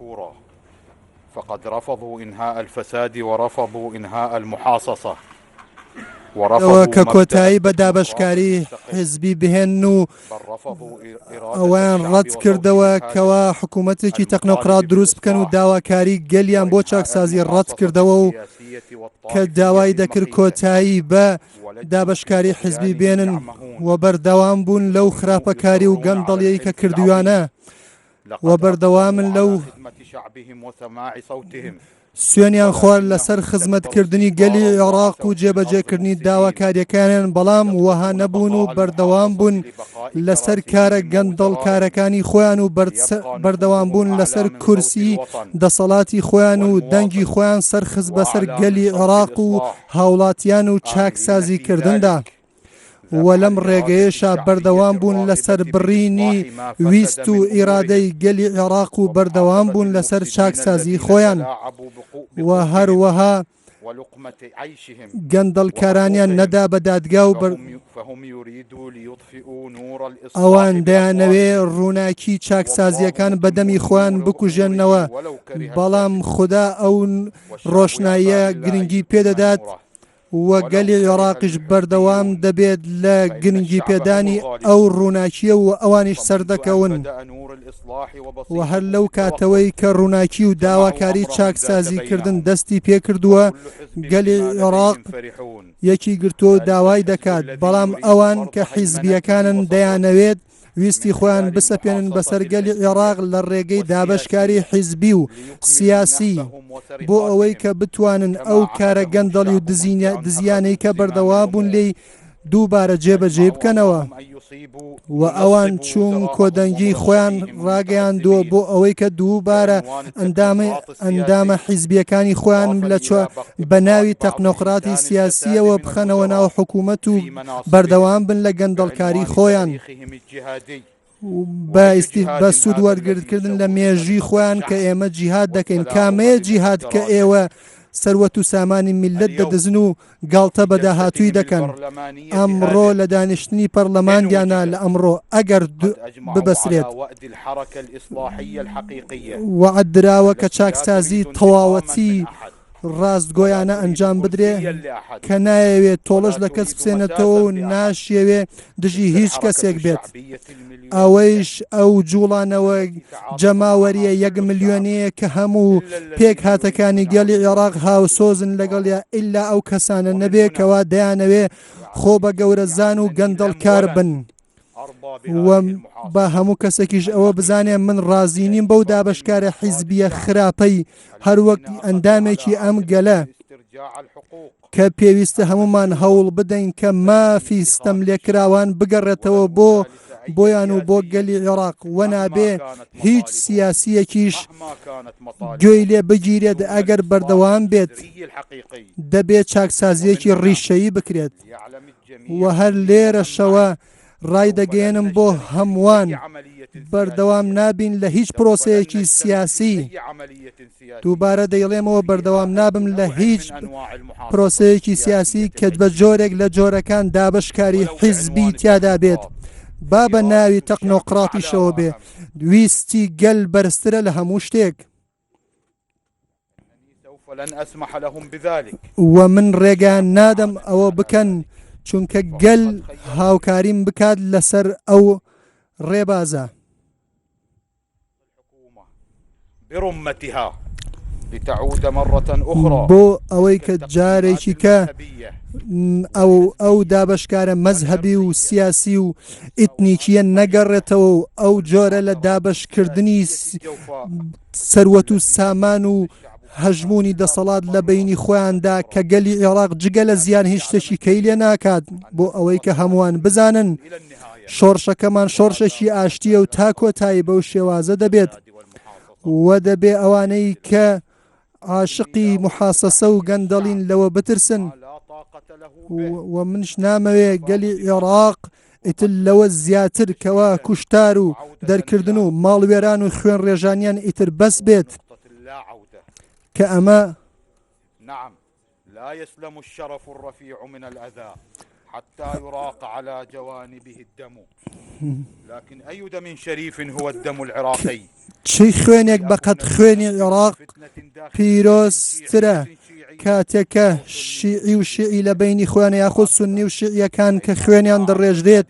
كفورا فقد رفضوا إنهاء الفساد ورفضوا إنهاء المحاصصة ئەوە کە کۆتایی بە دابەشکاری حیزبی بهێنن و ئەوەیان ڕەت کردەوە کەوا حکوومەتێکی تەکنۆقرات دروست بکەن و داواکاری گەلیان بۆ چاکسازی ڕەت کردەوە و کە داوای دەکرد کۆتایی بە دابەشکاری حیزبی بێنن و بەردەوام بوون لەو خراپەکاری و گەندەڵیەی کە کردویانە و بەردەوامن لەو سوێنیان خوارد لەسەر خزمەتکردنی گەلی عێراق و جێبەجێکردنی داواکارییەکانیان، بەڵام وەها نەبوون و بەردەوام بوون لەسەر کارە گەندەڵکارەکانی خۆیان و بەردەوام بوون لەسەر کورسی دەسەڵاتی خۆیان و دەنگی خۆیان سەرخست بەسەر گەلی عێراق و هاوڵاتیان و چاکسازیکردندا. و لەم ڕێگەیەشا بەردەوام بوون لەسەر بڕینی ویست و ئیرادەی گەلی عێراق و بەردەوام بوون لەسەر چاکسازی خۆیان و هەروەها گەندەڵکارانیان نەدا بە دادگا و ئەوان دەیانەوێ ڕووناکی چاکسازیەکان بە دەمی خۆیان بکوژێنەوە بەڵام خودا ئەو ڕۆشناییە گرنگی پێدەدات و گەلی عێراقیش بەردەوام دەبێت لە گرنگیپێدانی ئەو ڕووناکییە و ئەوانیش سەردەکەون و هەر لەو کاتەوەی کە ڕووناکی و داواکاری چاکسازیکردن دەستی پێکردووە گەلی عێراق یەکی گرتووە و داوای دەکات بەڵام ئەوان کە حیزبییەکانن دەیانەوێت ویستی خۆیان بسەپێنن بەسەر گەلی عێراق لە ڕێگەی دابەشکاری حیزبی و سیاسی بۆ ئەوەی کە بتوانن ئەو کارە گەندەڵی و دزیانەی کە بەردەوام بوون لێی دووبارە جێبەجێی بکەنەوە و ئەوان چوون کۆدەنگی خۆیان ڕاگەیاندووە بۆ ئەوەی کە دووبارە ئەندامی ئەندامە حیزبیەکانی خۆیان لە بە ناوی تەکنۆقراتی سیاسیەوە بخەنەوە ناو حکوومەت و بەردەوام بن لە گەندەڵکاری خۆیان بە سوود وەرگرتکردن لە مێژووی خۆیان کە ئێمە جیهاد دەکەین کامەیە جیهاد کە ئێوە سەروەت و سامانی میللەت دەدزن و گاڵتە بە داهاتووی دەکەن ئەمڕۆ لە دانیشتنی پەرلەماندیانە لە ئەمڕۆ ئەگەر ببەسرێت وەعد دراوە کە چاکسازی تەواوەتی ڕاستگۆیانە ئەنجام بدرێ کە نایەوێت تۆڵەش لە کەس بسێنێتەوە و ناشیەوێ دژی هیچ کەسێک بێت. ئەوەیش ئەو جوڵانەوە جەماوەریە یەک ملیۆنەیە کە هەموو پێکهاتەکانی گەلی عێراق هاوسۆزن لەگەڵیا ئیلا ئەو کەسانە نەبێ کەوا دەیانەوێ خۆ بە گەورەزان و گەندەڵکار بن. و با هەموو کەسێکیش ئەوە بزانێ من ڕازی نیم بەو دابەشکارە حیزبیە خراپەی هەروەک ئەندامێکی ئەم گەلە کە پێویستە هەمومان هەوڵ بدەین کە مافی ستەم لێکراوان بگەڕێتەوە بۆ بۆیان و بۆ گەلی عێراق وەنابێ هیچ سیاسیەکیش گوێی لێ بگیرێت ئەگەر بەردەوام بێت دەبێت چاکسازیەکی ڕیشەیی بکرێت و هەر لێرەشەوە ڕایدەگەیەنم بۆ هەمووان بەردەوام نابین لە هیچ پرۆسەیەکی سیاسی دووبارە دەیڵێمەوە بەردەوام نابم لە هیچ پرۆسەیەکی سیاسی کە بە جۆرێک لە جۆرەکان دابەشکاری حیزبی تیادا بێت با بە ناوی تەکنۆقراتیشەوە بێ ویستی گەل بەرزترە لە هەموو شتێک. وە من ڕێگەیان نادەم ئەوە بکەن چونکە گەل هاوکاریم بکات لەسەر ئەو ڕێبازە. بۆ ئەوەی کە جارێکی کە ئەو ئەو دابەشکارە مەزهەبی و سیاسی و ئیتنیکیە نەگەڕێتەوە و ئەو جۆرە لە دابەشکردنی سەروەت و سامان و هەژموونی دەسەڵات لە بەینی خۆیاندا کە گەلی عێراق جگە لە زیان هیچ شتێکی کەی لێ ناکات بۆ ئەوەی کە هەمووان بزانن شۆڕشەکەمان شۆڕشێکی ئاشتیە و تا کۆتایی بەو شێوازە دەبێت و دەبێ ئەوانەی کە عاشقی محاسەسە و گەندەڵین لەوە بترسن و منش نامەوێ گەلی عێراق ئیتر لەوە زیاتر کەوا کوشتار و دەرکردن و ماڵوێران و خوێن ڕێژانیان ئیتر بەس بێت کە ئەمە. حتى يراق على جوانبه الدم لكن أي دم شريف هو الدم العراقي چی خوێنێک بەقەد خوێنی عێراق پیرۆزترە کاتێک کە شیعی و شیعی لە بەینی خۆیان یاخود سوننی و شیعیەکان کە خوێنیان دەڕێژرێت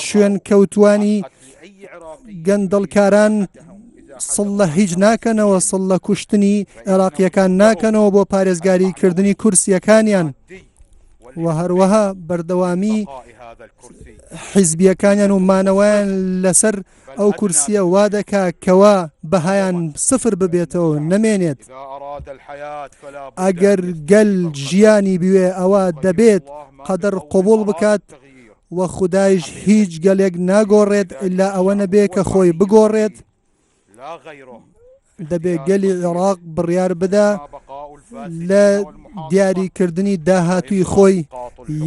شوێن کەوتوانی گەندەڵکاران سڵ لە هیچ ناکەنەوە سڵ لە کوشتنی عێراقیەکان ناکەنەوە بۆ پارێزگاری کردنی کورسیەکانیان و هەروەها بەردەوامی حیزبیەکانیان و مانەوەیان لەسەر ئەو کورسیە وا دەکا کەوا بەهایان سفر ببێتەوە نەمێنێت. ئەگەر گەل ژیانی بوێ ئەوە دەبێت قەدەر قبوڵ بکات و خودایش هیچ گەلێک ناگۆڕێت ئیلا ئەوە نەبێ کە خۆی بگۆڕێت. دەبێ گەلی عێراق بڕیار بدا لە دیاریکردنی داهاتووی خۆی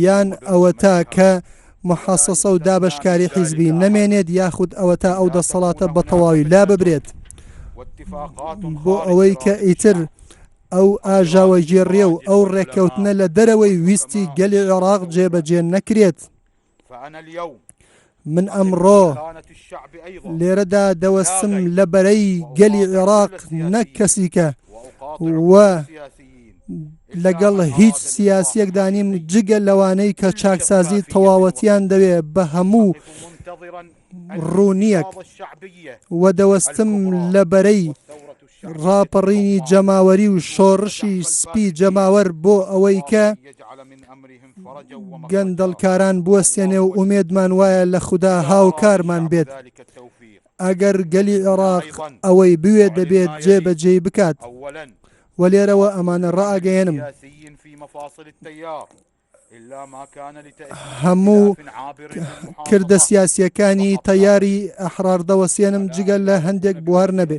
یان ئەوەتا کە محەسەسە و دابەشکاری حیزبی نەمێنێت یاخود ئەوەتا ئەو دەسەڵاتە بە تەواوی لا ببرێت بۆ ئەوەی کە ئیتر ئەو ئاژاوەگێڕیە و ئەو ڕێککەوتنە لە دەرەوەی ویستی گەلی عێراق جێبەجێ نەکرێت. من ئەمڕۆ لێرەدا دەوەستم لە بەرەی گەلی عێراق نەک کەسیکە و لەگەڵ هیچ سیاسیەکدا نیم جگە لەوانەی کە چاکسازی تەواوەتیان دەوێ بە هەموو ڕوونیەک و دەوەستم لە بەرەی ڕاپەڕینی جەماوەری و شۆڕشی سپی جەماوەر بۆ ئەوەی کە گەندەڵکاران بوەستێنێ و ئومێدمان وایە لە خودا هاوکارمان بێت. ئەگەر گەلی عێراق ئەوەی بوێت دەبێت جێبەجێی بکات و لێرەوە ئەمانە ڕائەگەیەنم. هەموو کردە سیاسیەکانی تەیاری ئەحرار دەوەسێنم جگە لە هەندێک بوار نەبێ.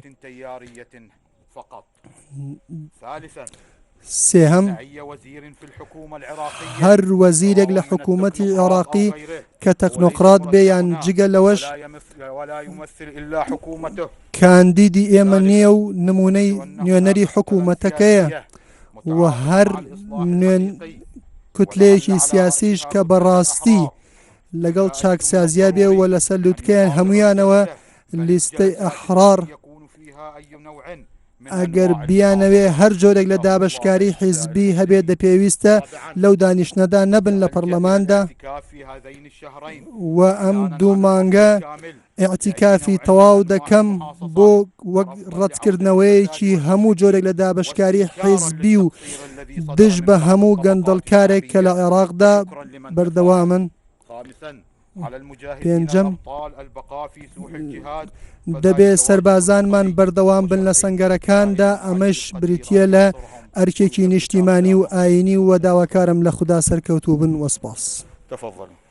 سێهەم، هەر وەزیرێک لە حکوومەتی عێراقی کە تەکنۆقرات بێ یان جگە لەوەش کاندیدی ئێمە نییە و نمونەی نوێنەری حکوومەتەکەیە و هەر نوێن کوتلەیەکی سیاسیش کە بەڕاستی لەگەڵ چاکسازیا بێ و لەسەر لوتکەیان هەمویانەوە لیستەی ئەحرار ئەگەر بیانەوێ هەر جۆرێک لە دابەشکاری حیزبی هەبێت دەپێویستە لەو دانیشتنەدا نەبن لە پەرلەماندا و ئەم دوو مانگە ئیعتیکافی تەواو دەکەم بۆ وەک ڕەتکردنەوەیەکی هەموو جۆرێک لە دابەشکاری حیزبی و دژ بە هەموو گەندەڵکارێک کە لە عێراقدا بەردەوامن. پێنجەم، دەبێ سەربازانمان بەردەوام بن لە سەنگەرەکاندا، ئەمەش بریتییە لە ئەرکێکی نیشتیمانی و ئایینی و داواکارم لە خودا سەرکەوتوو بن و سپاس. تفضلوا.